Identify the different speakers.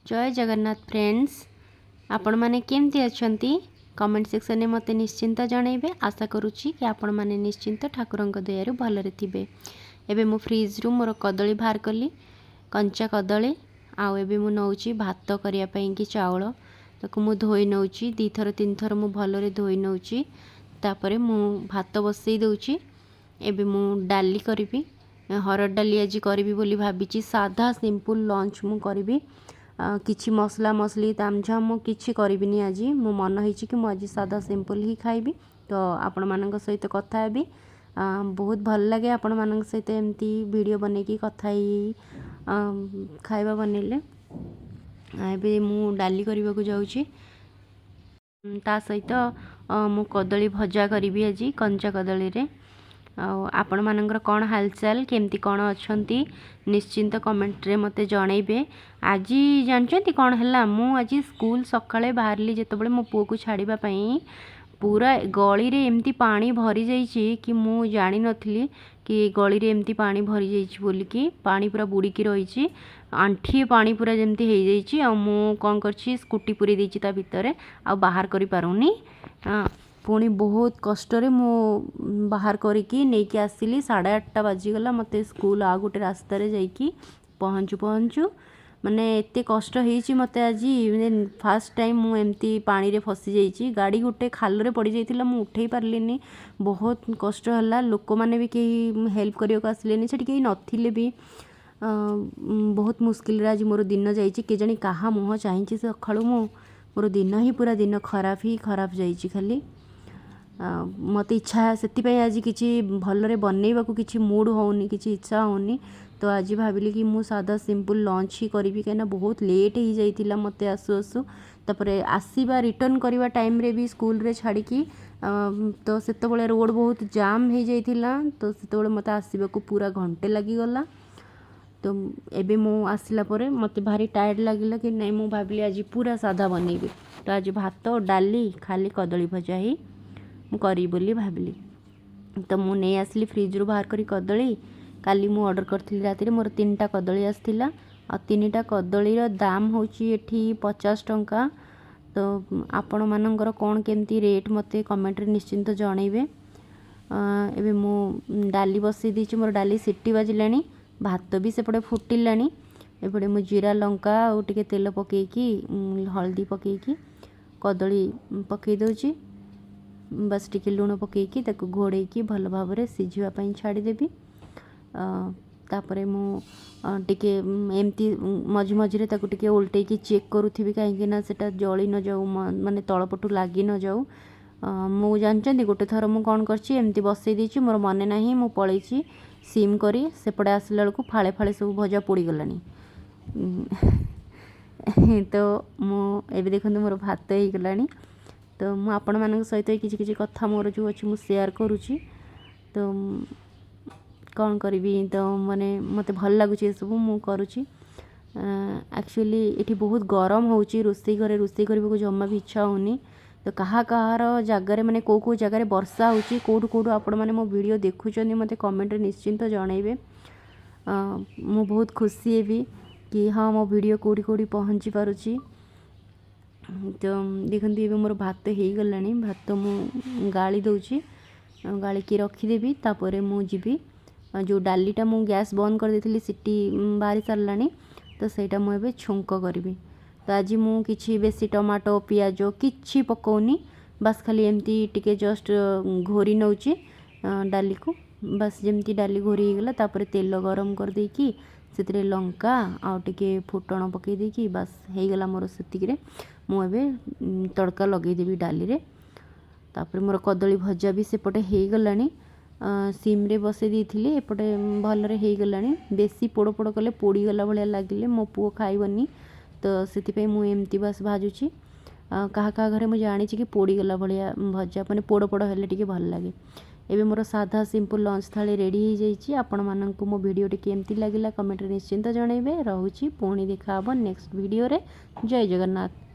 Speaker 1: ଜୟ Jagannath friends, ଆପଣମାନେ କେମିତି ଅଛନ୍ତି? କମେଣ୍ଟ ସେକ୍ସନରେ ମୋତେ ନିଶ୍ଚିନ୍ତ ଜଣାଇବେ। ଆଶା କରୁଛି କି ଆପଣମାନେ ନିଶ୍ଚିନ୍ତ ଠାକୁରଙ୍କ ଦୟାରୁ ଭଲରେ ଥିବେ। ଏବେ ମୁଁ ଫ୍ରିଜ୍ରୁ ମୋର କଦଳୀ ବାହାର କଲି, କଞ୍ଚା କଦଳୀ। ଆଉ ଏବେ ମୁଁ ନେଉଛି ଭାତ କରିବା ପାଇଁକି ଚାଉଳ। ତାକୁ ମୁଁ ଧୋଇ ନେଉଛି, ଦୁଇଥର ତିନିଥର ମୁଁ ଭଲରେ ଧୋଇ ନେଉଛି। ତାପରେ ମୁଁ ଭାତ ବସେଇ ଦେଉଛି। ଏବେ ମୁଁ ଡାଲି କରିବି, ହରଡ଼ ଡାଲି ଆଜି କରିବି ବୋଲି ଭାବିଛି। ସାଧା ସିମ୍ପଲ୍ ଲଞ୍ଚ ମୁଁ କରିବି। କିଛି ମସଲା ମସଲି ତାମଝାମ ମୁଁ କିଛି କରିବିନି ଆଜି। ମୋ ମନ ହେଇଛି କି ମୁଁ ଆଜି ସାଧା ସିମ୍ପଲ୍ ହିଁ ଖାଇବି। ତ ଆପଣମାନଙ୍କ ସହିତ କଥା ହେବି। ବହୁତ ଭଲ ଲାଗେ ଆପଣମାନଙ୍କ ସହିତ ଏମିତି ଭିଡ଼ିଓ ବନେଇକି କଥା ହେଇ ଖାଇବା ବନେଇଲେ। ଏବେ ମୁଁ ଡାଲି କରିବାକୁ ଯାଉଛି, ତା ସହିତ ମୁଁ କଦଳୀ ଭଜା କରିବି ଆଜି କଞ୍ଚା କଦଳୀରେ। ଆଉ ଆପଣମାନଙ୍କର କ'ଣ ହାଲଚାଲ, କେମିତି କ'ଣ ଅଛନ୍ତି, ନିଶ୍ଚିନ୍ତ କମେଣ୍ଟରେ ମୋତେ ଜଣେଇବେ। ଆଜି ଜାଣିଛନ୍ତି କ'ଣ ହେଲା? ମୁଁ ଆଜି ସ୍କୁଲ ସକାଳେ ବାହାରିଲି ଯେତେବେଳେ ମୋ ପୁଅକୁ ଛାଡ଼ିବା ପାଇଁ, ପୁରା ଗଳିରେ ଏମିତି ପାଣି ଭରିଯାଇଛି କି ମୁଁ ଜାଣିନଥିଲି କି ଗଳିରେ ଏମିତି ପାଣି ଭରିଯାଇଛି ବୋଲିକି। ପାଣି ପୁରା ବୁଡ଼ିକି ରହିଛି, ଆଣ୍ଠିଏ ପାଣି ପୁରା ଯେମିତି ହେଇଯାଇଛି। ଆଉ ମୁଁ କ'ଣ କରିଛି, ସ୍କୁଟି ପୁରେଇ ଦେଇଛି ତା ଭିତରେ, ଆଉ ବାହାର କରିପାରୁନି। ପୁଣି ବହୁତ କଷ୍ଟରେ ମୁଁ ବାହାର କରିକି ନେଇକି ଆସିଲି। 8:30 ବାଜିଗଲା ମୋତେ ସ୍କୁଲ ଆଉ ଗୋଟେ ରାସ୍ତାରେ ଯାଇକି ପହଞ୍ଚୁ ପହଞ୍ଚୁ। ମାନେ ଏତେ କଷ୍ଟ ହେଇଛି ମୋତେ ଆଜି। ମାନେ ଫାର୍ଷ୍ଟ ଟାଇମ୍ ମୁଁ ଏମିତି ପାଣିରେ ଫସିଯାଇଛି। ଗାଡ଼ି ଗୋଟେ ଖାଲରେ ପଡ଼ିଯାଇଥିଲା, ମୁଁ ଉଠେଇ ପାରିଲିନି, ବହୁତ କଷ୍ଟ ହେଲା। ଲୋକମାନେ ବି କେହି ହେଲ୍ପ କରିବାକୁ ଆସିଲେନି, ସେଠି କେହି ନଥିଲେ ବି। ବହୁତ ମୁସ୍କିଲରେ ଆଜି ମୋର ଦିନ ଯାଇଛି। କେଜାଣି କାହା ମୁହଁ ଚାହିଁଛି ସକାଳୁ ମୁଁ, ମୋର ଦିନ ହିଁ ପୁରା ଦିନ ଖରାପ ହିଁ ଖରାପ ଯାଇଛି ଖାଲି। ମୋତେ ଇଚ୍ଛା ସେଥିପାଇଁ ଆଜି କିଛି ଭଲରେ ବନେଇବାକୁ କିଛି ମୁଡ଼୍ ହେଉନି, କିଛି ଇଚ୍ଛା ହେଉନି। ତ ଆଜି ଭାବିଲି କି ମୁଁ ସାଧା ସିମ୍ପଲ୍ ଲଞ୍ଚ ହିଁ କରିବି, କାହିଁକିନା ବହୁତ ଲେଟ୍ ହେଇଯାଇଥିଲା ମୋତେ ଆସୁ ଆସୁ। ତାପରେ ଆସିବା ରିଟର୍ଣ୍ଣ କରିବା ଟାଇମ୍ରେ ବି ସ୍କୁଲରେ ଛାଡ଼ିକି, ତ ସେତେବେଳେ ରୋଡ଼ ବହୁତ ଜାମ୍ ହେଇଯାଇଥିଲା। ତ ସେତେବେଳେ ମୋତେ ଆସିବାକୁ ପୁରା ଘଣ୍ଟେ ଲାଗିଗଲା। ତ ଏବେ ମୁଁ ଆସିଲା ପରେ ମୋତେ ଭାରି ଟାୟାର୍ଡ଼ ଲାଗିଲା କି ନାଇଁ, ମୁଁ ଭାବିଲି ଆଜି ପୁରା ସାଧା ବନେଇବି। ତ ଆଜି ଭାତ, ଡାଲି, ଖାଲି କଦଳୀ ଭଜା ହିଁ ମୁଁ କରିବି ବୋଲି ଭାବିଲି। ତ ମୁଁ ନେଇ ଆସିଲି ଫ୍ରିଜ୍ରୁ ବାହାର କରି କଦଳୀ। କାଲି ମୁଁ ଅର୍ଡ଼ର କରିଥିଲି ରାତିରେ, ମୋର 3ଟା କଦଳୀ ଆସିଥିଲା। ଆଉ 3ଟା କଦଳୀର ଦାମ ହେଉଛି ଏଠି 50 ଟଙ୍କା। ତ ଆପଣମାନଙ୍କର କ'ଣ କେମିତି ରେଟ୍ ମୋତେ କମେଣ୍ଟରେ ନିଶ୍ଚିନ୍ତ ଜଣେଇବେ। ଏବେ ମୁଁ ଡାଲି ବସେଇ ଦେଇଛି, ମୋର ଡାଲି ସିଟି ବାଜିଲାଣି, ଭାତ ବି ସେପଟେ ଫୁଟିଲାଣି। ଏପଟେ ମୁଁ ଜିରା, ଲଙ୍କା ଆଉ ଟିକେ ତେଲ ପକେଇକି, ହଳଦୀ ପକେଇକି କଦଳୀ ପକେଇ ଦେଉଛି। ବାସ୍ ଟିକେ ଲୁଣ ପକେଇକି ତାକୁ ଘୋଡ଼େଇକି ଭଲ ଭାବରେ ସିଝିବା ପାଇଁ ଛାଡ଼ିଦେବି। ତାପରେ ମୁଁ ଟିକେ ଏମିତି ମଝି ମଝିରେ ତାକୁ ଟିକେ ଓଲଟେଇକି ଚେକ୍ କରୁଥିବି, କାହିଁକି ନା ସେଟା ଜଳି ନ ଯାଉ, ମାନେ ତଳପଟୁ ଲାଗି ନ ଯାଉ। ମୁଁ ଜାଣିଛନ୍ତି ଗୋଟେ ଥର ମୁଁ କ'ଣ କରିଛି, ଏମିତି ବସେଇ ଦେଇଛି, ମୋର ମନେ ନାହିଁ, ମୁଁ ପଳେଇଛି ସିମ୍ କରି, ସେପଟେ ଆସିଲା ବେଳକୁ ଫାଳେ ଫାଳେ ସବୁ ଭଜା ପୋଡ଼ିଗଲାଣି। ତ ମୁଁ ଏବେ ଦେଖନ୍ତୁ ମୋର ଭାତ ହେଇଗଲାଣି। ତ ମୁଁ ଆପଣମାନଙ୍କ ସହିତ କିଛି କିଛି କଥା ମୋର ଯେଉଁ ଅଛି ମୁଁ ସେୟାର କରୁଛି। ତ କ'ଣ କରିବି, ତ ମାନେ ମୋତେ ଭଲ ଲାଗୁଛି ଏସବୁ ମୁଁ କରୁଛି। ଆକ୍ଚୁଆଲି ଏଠି ବହୁତ ଗରମ ହେଉଛି, ରୋଷେଇ ଘରେ ରୋଷେଇ କରିବାକୁ ଜମା ବି ଇଚ୍ଛା ହେଉନି। ତ କାହା କାହାର ଜାଗାରେ, ମାନେ କେଉଁ କେଉଁ ଜାଗାରେ ବର୍ଷା ହେଉଛି, କେଉଁଠୁ କେଉଁଠୁ ଆପଣମାନେ ମୋ ଭିଡ଼ିଓ ଦେଖୁଛନ୍ତି, ମୋତେ କମେଣ୍ଟରେ ନିଶ୍ଚିନ୍ତ ଜଣାଇବେ। ମୁଁ ବହୁତ ଖୁସି ହେବି କି ହଁ, ମୋ ଭିଡ଼ିଓ କେଉଁଠି କେଉଁଠି ପହଞ୍ଚି ପାରୁଛି। ତ ଦେଖନ୍ତୁ ଏବେ ମୋର ଭାତ ହେଇଗଲାଣି। ଭାତ ମୁଁ ଗାଳି ଦେଉଛି, ଗାଳିକି ରଖିଦେବି। ତାପରେ ମୁଁ ଯିବି ଯେଉଁ ଡାଲିଟା ମୁଁ ଗ୍ୟାସ୍ ବନ୍ଦ କରିଦେଇଥିଲି, ସିଟି ବାହାରି ସାରିଲାଣି, ତ ସେଇଟା ମୁଁ ଏବେ ଛୁଙ୍କ କରିବି। ତ ଆଜି ମୁଁ କିଛି ବେଶୀ ଟମାଟୋ ପିଆଜ କିଛି ପକାଉନି, ବାସ୍ ଖାଲି ଏମିତି ଟିକେ ଜଷ୍ଟ ଘୋରି ନେଉଛି ଡାଲିକୁ। ବାସ୍ ଯେମିତି ଡାଲି ଘୋରି ହେଇଗଲା, ତାପରେ ତେଲ ଗରମ କରିଦେଇକି ସେଥିରେ ଲଙ୍କା ଆଉ ଟିକେ ଫୁଟଣ ପକାଇ ଦେଇକି ବାସ୍ ହେଇଗଲା ମୋର। ସେତିକିରେ ମୁଁ ଏବେ ତଡ଼କା ଲଗେଇଦେବି ଡାଲିରେ। ତାପରେ ମୋର କଦଳୀ ଭଜା ବି ସେପଟେ ହେଇଗଲାଣି, ସିମ୍ରେ ବସେଇ ଦେଇଥିଲି, ଏପଟେ ଭଲରେ ହେଇଗଲାଣି। ବେଶୀ ପୋଡ଼ ପୋଡ଼ କଲେ ପୋଡ଼ିଗଲା ଭଳିଆ ଲାଗିଲେ ମୋ ପୁଅ ଖାଇବନି, ତ ସେଥିପାଇଁ ମୁଁ ଏମିତି ବାସ୍ ଭାଜୁଛି। କାହା କାହା ଘରେ ମୁଁ ଜାଣିଛି କି ପୋଡ଼ିଗଲା ଭଳିଆ ଭଜା, ମାନେ ପୋଡ଼ ପୋଡ଼ ହେଲେ ଟିକେ ଭଲ ଲାଗେ। ଏବେ ମୋର ସାଧା ସିମ୍ପଲ୍ ଲଞ୍ଚ ଥାଳି ରେଡ଼ି ହେଇଯାଇଛି। ଆପଣମାନଙ୍କୁ ମୋ ଭିଡ଼ିଓଟି କେମିତି ଲାଗିଲା କମେଣ୍ଟରେ ନିଶ୍ଚିନ୍ତ ଜଣାଇବେ। ରହୁଛି, ପୁଣି ଦେଖାହେବ ନେକ୍ସଟ ଭିଡ଼ିଓରେ। ଜୟ ଜଗନ୍ନାଥ।